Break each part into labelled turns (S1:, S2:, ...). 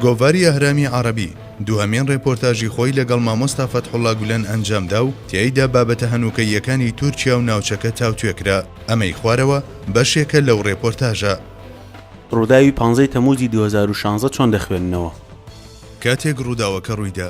S1: گۆڤاری ئەهرامی عەڕەبی دووهەمین ڕێپۆرتاژی خۆی لەگەڵ مامۆستا فەتحوڵا گولەن ئەنجام دا و تیایدا بابەتە هەنووکەییەکانی تورکیا و ناوچەکە تاوتوێ کرا. ئەمەی خوارەوە بەشێکە لەو ڕێپۆرتاژە.
S2: ڕووداوی پانزەی تەمووزی 2016 چۆن دەخوێننەوە؟
S1: کاتێک ڕووداوەکە ڕوویدا،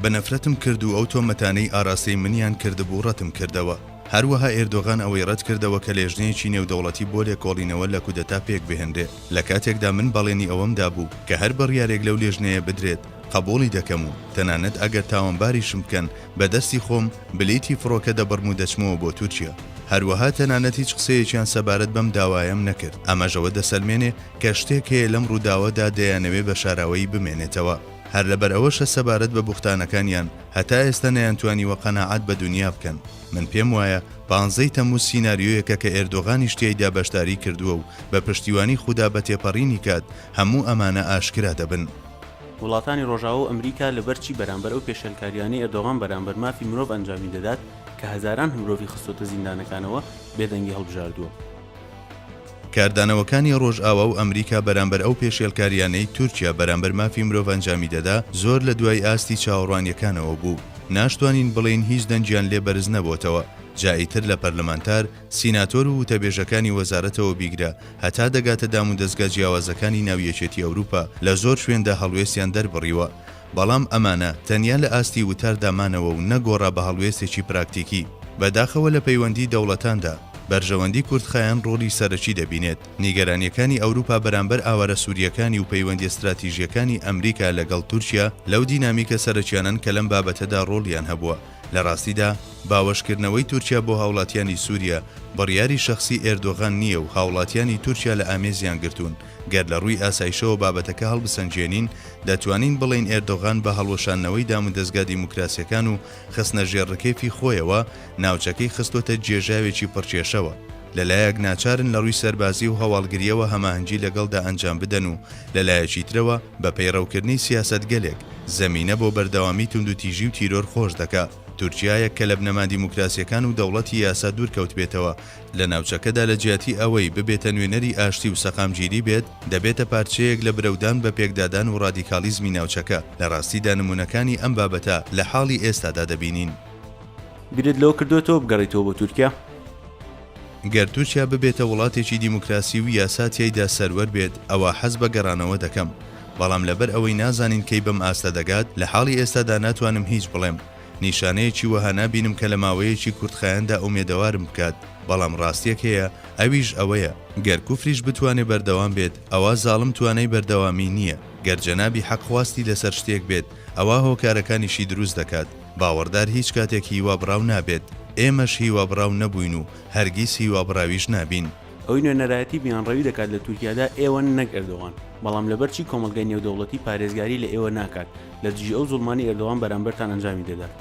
S1: بە نەفرەتم کرد و ئەو تۆمەتانەی ئاراستەی منیان کردبوو ڕەتم کردەوە. هەروەها ئێردۆغان ئەوەی ڕەتکردەوە کە لێژنەیەکی نێودەوڵەتی بۆ لێکۆڵینەوە لە کودەتا پێکبهێنرێ، لە کاتێکدا من بەڵێنی ئەوەم دابوو کە هەر بڕیارێک لەو لێژنەیە بدرێت قەبووڵی دەکەم و تەنانەت ئەگەر تاوانباریشم بکەن بە دەستی خۆم بلیتی فڕۆکە دەبڕم و دەچمەوە بۆ تورکیا. هەروەها تەنانەت هیچ قسەیەکیان سەبارەت بەم داوایەم نەکرد. ئەمەش ئەوە دەسەلمێنێ کە شتێک هەیە لەم ڕووداوەدا دەیانەوێ بە شاراوەیی بمێنێتەوە. هەر لەبەرئەوەشە سەبارەت بە بوختانەکانیان هەتا ئێستا نەیانتوانیوە قەناعەت بە دونیا بکەن. من پێم وایە پانزەی تەمموز سیناریۆیەکە کە ئێردۆغانیش تیایدا بەشداری کردووە و بە پشتیوانی خودا بە تێپەڕینی کات هەموو ئەمانە ئاشکرا دەبن.
S2: وڵاتانی ڕۆژاوا و ئەمریکا لەبەر چی بەرامبەر ئەو پێشێلکاریانەی ئێردۆغان بەرامبەر مافی مرۆڤ ئەنجامی دەدات کە هەزاران مرۆڤی خستۆتە زیندانەکانەوە بێدەنگی هەڵبژاردووە؟
S1: کاردانەوەکانی ڕۆژئاوا و ئەمریکا بەرامبەر ئەو پێشێلکارییانەی تورکیا بەرامبەر مافی مرۆڤ ئەنجامی دەدا زۆر لە دوای ئاستی چاوەڕوانییەکانەوە بوو. ناشتوانین بڵێین هیچ دەنگیان لێ بەرز نەبۆتەوە، جا ئیتر لە پەرلەمانتار، سیناتۆر و وتەبێژەکانی وەزارەتەوە بیگرە هەتا دەگاتە دامودەزگا جیاوازەکانی ناو یەکێتی ئەوروپا لە زۆر شوێندا هەڵوێستیان دەربڕیوە. بەڵام ئەمانە تەنیا لە ئاستی وتاردا مانەوە و نەگۆڕا بە هەڵوێستێکی پراکتیکی. بەداخەوە لە پەیوەندیی دەوڵەتاندا، بەرژەوەندی کورتخایەن ڕۆڵی سەرەکی دەبینێت. نیگەرانییەکانی ئەوروپا بەرامبەر ئاوارە سورییەکانی و پەیوەندییە ستراتیژییەکانی ئەمریکا لەگەڵ تورکیا لەو دینامیکە سەرەکیانەن کە لەم بابەتەدا ڕۆڵیان هەبووە. لە ڕاستیدا باوەشکردنەوەی تورکیا بۆ هاوڵاتیانی سوریا بڕیاری شەخسی ئێردۆغان نییە و هاوڵاتیانی تورکیا لە ئامێزیان گرتوون. گەر لە ڕووی ئاسایشەوە بابەتەکە هەڵبسەنگێنین، دەتوانین بڵێین ئێردۆغان بە هەڵوەشاندنەوەی دامودەزگا دیموکراسییەکان و خستنە ژێر ڕکێفی خۆیەوە، ناوچەکەی خستۆتە گێژاوێکی پڕکێشەوە. لە لایەک ناچارن لە ڕووی سەربازی و هەواڵگرییەوە هەماهەنگی لەگەڵدا ئەنجام بدەن و لە لایەکی ترەوە بە پەیڕەوکردنی سیاسەتگەلێک، زەمینە بۆ بەردەوامی توندوتیژی و تیرۆر خۆش دەکا. تورکیایەک کە لە بنەما دیموکراسییەکان و دەوڵەتی یاسا دوور کەوتبێتەوە، لە ناوچەکەدا لە جیاتی ئەوەی ببێتە نوێنەری ئاشتی و سەقامگیری بێت، دەبێتە پارچەیەک لە برەودان بە پێکدادان و ڕادیکاڵیزمی ناوچەکە. لە ڕاستیدا نموونەکانی ئەم بابەتە لە حاڵی ئێستادا دەبینین.
S2: بیرت لەوە کردۆتەوە بگەڕێیتەوە بۆ تورکیا؟
S1: گەر تورکیا ببێتە وڵاتێکی دیموکراسی و یاسا تیایدا سەروەر بێت، ئەوا حەز بە گەڕانەوە دەکەم. بەڵام لەبەر ئەوەی نازانین کەی بەم ئاستە دەگات، لە حاڵی ئێستادا ناتوانم هیچ بڵێم. نیشانەیەکی وەها نابینم کە لە ماوەیەکی کورتخایەندا ئومێدەوارم بکات، بەڵام ڕاستیەک هەیە ئەویش ئەوەیە، گەر کوفریش بتوانێ بەردەوام بێت، ئەوا زاڵم توانای بەردەوامی نییە، گەر جەنابی حەق خواستی لەسەر شتێک بێت، ئەوا هۆکارەکانیشی دروست دەکات، باوەڕدار هیچ کاتێک هیوابڕاو نابێت، ئێمەش هیوابڕاو نەبووین و هەرگیز هیوابڕاویش نابین.
S2: ئەوەی نوێنەرایەتی میانڕەوی دەکات لە تورکیادا ئێوەن نەک ئەردۆغان، بەڵام لەبەرچی کۆمەڵگای نێودەوڵەتی پارێزگاری لە ئێوە ناکات لە دژی ئەو زوڵمانەی ئەردۆغان بەرامبەرتان ئەنجامی دەدات؟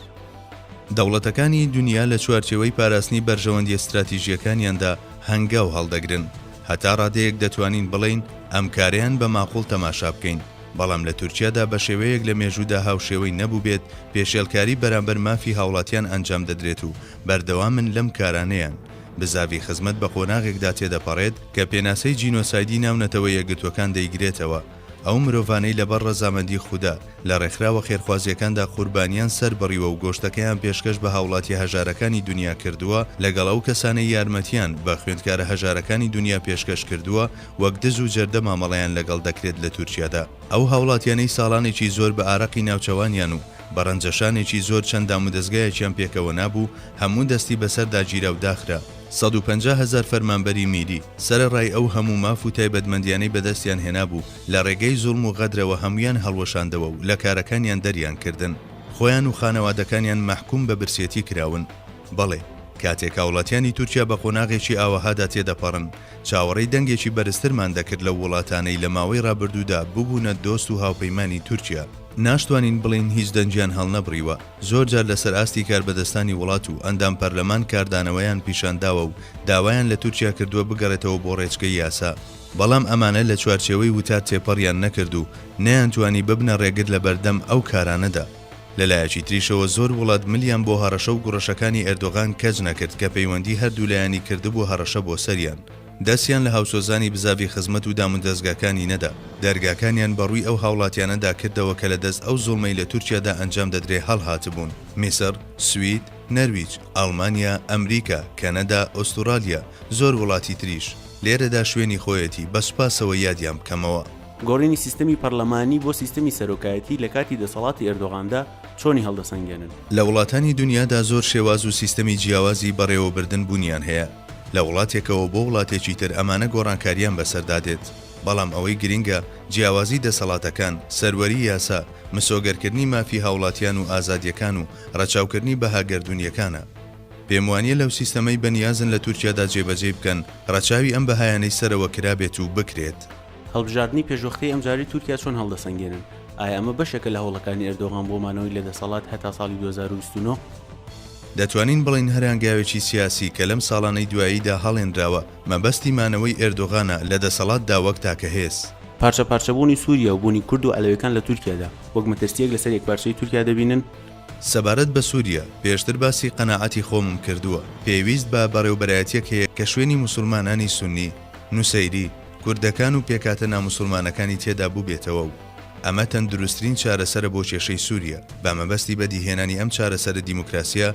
S1: دەوڵەتەکانی دونیا لە چوارچێوەی پاراستنی بەرژەوەندیە ستراتیژیەکانیاندا هەنگاو هەڵدەگرن. هەتا ڕادەیەک دەتوانین بڵێین ئەم کارەیان بە ماقوڵ تەماشا بکەین. بەڵام لە تورکیادا بە شێوەیەک لە مێژوودا هاوشێوەی نەبووبێت پێشێلکاری بەرامبەر مافی هاوڵاتیان ئەنجام دەدرێت و بەردەوامن لەم کارانەیان. بزاڤی خزمەت بە قۆناغێکدا تێدەپەڕێت کە پێناسەی جینۆسایدی ناو نەتەوە یەکگرتووەکان دەیگرێتەوە. ئەو مرۆڤانەی لەبەر ڕەزامەندی خودا لە ڕێکخراوە خێرخوازییەکاندا قوربانیان سەربڕیوە و گۆشتەکەیان پێشکەش بە هاوڵاتیە هەژارەکانی دونیا کردووە لەگەڵ ئەو کەسانەی یارمەتیان بە خوێندکارە هەژارەکانی دونیا پێشکەش کردووە وەک دز و جەردە مامەڵەیان لەگەڵ دەکرێت لە تورکیادا. ئەو هاوڵاتیانەی ساڵانێکی زۆر بە ئارەقی ناوچەوانیان و بە ڕەنجەشانێکی زۆر چەند دامودەزگایەکیان پێکەوە نابوو هەموو دەستی بەسەردا گیرا و داخرا. 150,000 فەرمانبەری میری، سەرەڕای ئەو هەموو ماف و تایبەتمەندیانەی بەدەستیان هێنابوو، لە ڕێگەی زوڵم و غەدرەوە هەموویان هەڵوەشاندەوە و لە کارەکانیان دەریان کردن. خۆیان و خانەوادەکانیان مەحکوم بە برسێتی کراون. بەڵێ، کاتێک هاوڵاتیانی تورکیا بە قۆناغێکی ئاوەهادا تێدەپەڕن، چاوەڕێی دەنگێکی بەرزترمان دەکرد لەو وڵاتانەی لە ماوەی ڕابردوودا ببوونە دۆست و هاوپەیمانی تورکیا. ناشتوانین بڵێین هیچ دەنگیان هەڵنەبڕیوە، زۆر جار لەسەر ئاستی کاربەدەستانی وڵات و ئەندام پەرلەمان کاردانەوەیان پیشانداوە و داوایان لە تورکیا کردووە بگەڕێتەوە بۆ ڕێچکەی یاسا، بەڵام ئەمانە لە چوارچێوەی وتار تێپەڕیان نەکرد و نەیانتوانی ببنە ڕێگر لەبەردەم ئەو کارانەدا. لە لایەکی تریشەوە زۆر وڵات ملیان بۆ هەڕەشە و گوڕەشەکانی ئێردۆغان کەچ نەکرد کە پەیوەندی هەردوولایانی کردبووە هەڕەشە بۆ سەریان. دەستیان لە هاوسۆزانی بزاڤی خزمەت و دامودەزگاکانی نەدا، دەرگاکانیان بە ڕووی ئەو هاوڵاتیانەدا کردەوە کە لە دەست ئەو زوڵمەی لە تورکیادا ئەنجام دەدرێ هەڵهاتبوون، میسڕ، سوید، نەرویج، ئەڵمانیا، ئەمریکا، کەنەدا، ئوستوڕالیا، زۆر وڵاتی تریش. لێرەدا شوێنی خۆیەتی بە سوپاسەوە یادیان بکەمەوە.
S2: گۆڕینی سیستەمی پەرلەمانی بۆ سیستەمی سەرۆکایەتی لە کاتی دەسەڵاتی ئێردۆغاندا چۆنی هەڵدەسەنگێنن؟
S1: لە وڵاتانی دونیادا زۆر شێواز و سیستەمی جیاوازی بەڕێوەبردن بوونیان هەیە، لە وڵاتێکەوە بۆ وڵاتێکی تر ئەمانە گۆڕانکاریان بەسەردا دێت، بەڵام ئەوەی گرنگە جیاوازی دەسەڵاتەکان، سەروەری یاسا، مسۆگەرکردنی مافی هاوڵاتیان و ئازادییەکان و ڕەچاوکردنی بەها گەردوونییەکانە. پێموانییە لەو سیستەمەی بەنیازن لە تورکیادا جێبەجێی بکەن ڕەچاوی ئەم بەهایانەی سەرەوە کرابێت و بکرێت.
S2: هەڵبژاردنی پێشوەختەی ئەمجارەی تورکیا چۆن هەڵدەسەنگێنن؟ ئایا ئەمە بەشێکە لە هەوڵەکانی ئەردۆغان بۆ مانەوەی لە دەسەڵات هەتا ساڵی 2029؟
S1: دەتوانین بڵێین هەر هەنگاوێکی سیاسی کە لەم ساڵانەی دواییدا هەڵێنراوە، مەبەستی مانەوەی ئێردۆغانە لە دەسەڵاتدا وەک تاکە هێز.
S2: پارچەپارچەبوونی سووریا و بوونی کورد و عەلەویەکان لە تورکیادا، وەک مەترسییەک لەسەر یەکپارچەیی تورکیا دەبینن؟
S1: سەبارەت بە سووریا، پێشتر باسی قەناعەتی خۆمم کردووە، پێویست بە بەڕێوبەرایەتییەک هەیە کە شوێنی موسوڵمانانی سوننی، نوسەیری، کوردەکان و پێکهاتە ناموسوڵمانەکانی تێدا بووبێتەوە و ئەمە تەندروستترین چارەسەرە بۆ کێشەی سووریا، بە مەبەستی بەدیهێنانی ئەم چارەسەرە دیموکراسییە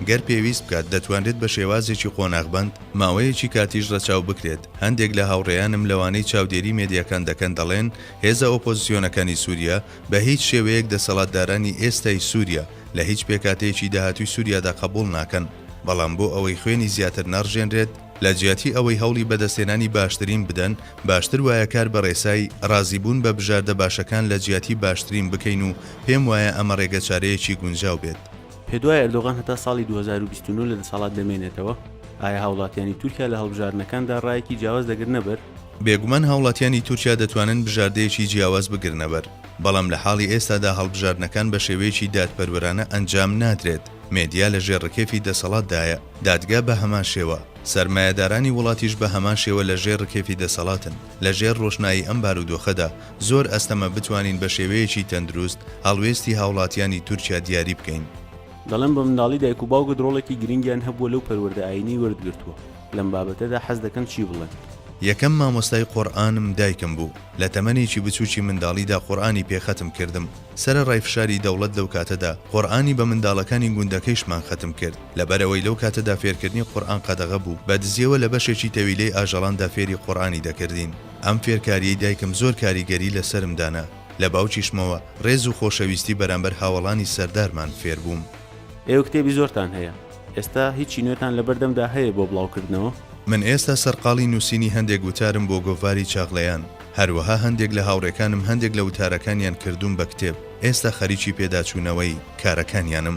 S1: گەر پێویست بکات دەتوانرێت بە شێوازێکی قۆناغبەند، ماوەیەکی کاتیش ڕەچاو بکرێت، هەندێک لە هاوڕێیانم لەوانەی چاودێری مێدیاکان دەکەن دەڵێن هێزە ئۆپۆزسیۆنەکانی سووریا بە هیچ شێوەیەک دەسەڵاتدارانی ئێستای سووریا لە هیچ پێکهاتەیەکی داهاتووی سووریادا قەبووڵ ناکەن، بەڵام بۆ ئەوەی خوێنی زیاتر نەڕژێنرێت، لە جیاتی ئەوەی هەوڵی بەدەستهێنانی باشترین بدەن، باشتر وایە کار بە ڕێسای، ڕازیبوون بە بژاردە باشەکان لە جیاتی باشترین بکەین و پێم وایە ئەمە ڕێگەچارەیەکی گونجاو بێت.
S2: پێتوایە ئەردۆغان هەتا ساڵی 2029 لە دەسەڵات دەمێنێتەوە؟ ئایا هاوڵاتیانی تورکیا لە هەڵبژاردنەکاندا ڕایەکی جیاواز دەگرنەبەر؟
S1: بێگومان هاوڵاتیانی تورکیا دەتوانن بژاردەیەکی جیاواز بگرنەبەر، بەڵام لە حاڵی ئێستادا هەڵبژاردنەکان بە شێوەیەکی دادپەروەرانە ئەنجام نادرێت، مێدیا لە ژێر ڕکێفی دەسەڵاتدایە، دادگا بە هەمان شێوە، سەرمایەدارانی وڵاتیش بە هەمان شێوە لە ژێر ڕکێفی دەسەڵاتن، لە ژێر ڕۆشنایی ئەم بارودۆخەدا زۆر ئەستەمە بتوانین بە شێوەیەکی تەندروست هەڵوێستی هاوڵاتیانی تورکیا دیاری بکەین.
S2: دەڵێن بە منداڵی دایک و باوکت ڕۆڵێکی گرنگیان هەبووە لەو پەروەردە ئایینەی وەرت گرتووە، لەم بابەتەدا حەز دەکەن چی بڵێن؟
S1: یەکەم مامۆستای قورئانم دایکم بوو، لە تەمەنێکی بچووکی منداڵیدا قورئانی پێ خەتم کردم، سەرەڕای فشاری دەوڵەت لەو کاتەدا، قورئانی بە منداڵەکانی گوندەکەیشمان خەتم کرد، لەبەرئەوەی لەو کاتەدا فێرکردنی قورئان قەدەغە بوو، بە دزیەوە لە بەشێکی تەویلەی ئاژەڵاندا فێری قورئانی دەکردین. ئەم فێرکاریەی دایکم زۆر کاریگەری لەسەرم دانا، لە باوکیشمەوە ڕێز و خۆشەویستی بەرامبەر هاوەڵانی سەردارمان فێربووم.
S2: ئێوە کتێبی زۆرتان هەیە، ئێستا هیچی نوێتان لەبەردەمدا هەیە بۆ بڵاوکردنەوە؟
S1: من ئێستا سەرقاڵی نووسینی هەندێک وتارم بۆ گۆڤاری چاغلەیان، هەروەها هەندێک لە هاوڕێکانم هەندێک لە وتارەکانیان کردووم بە کتێب، ئێستا خەریکی پێداچوونەوەی کارەکانیانم.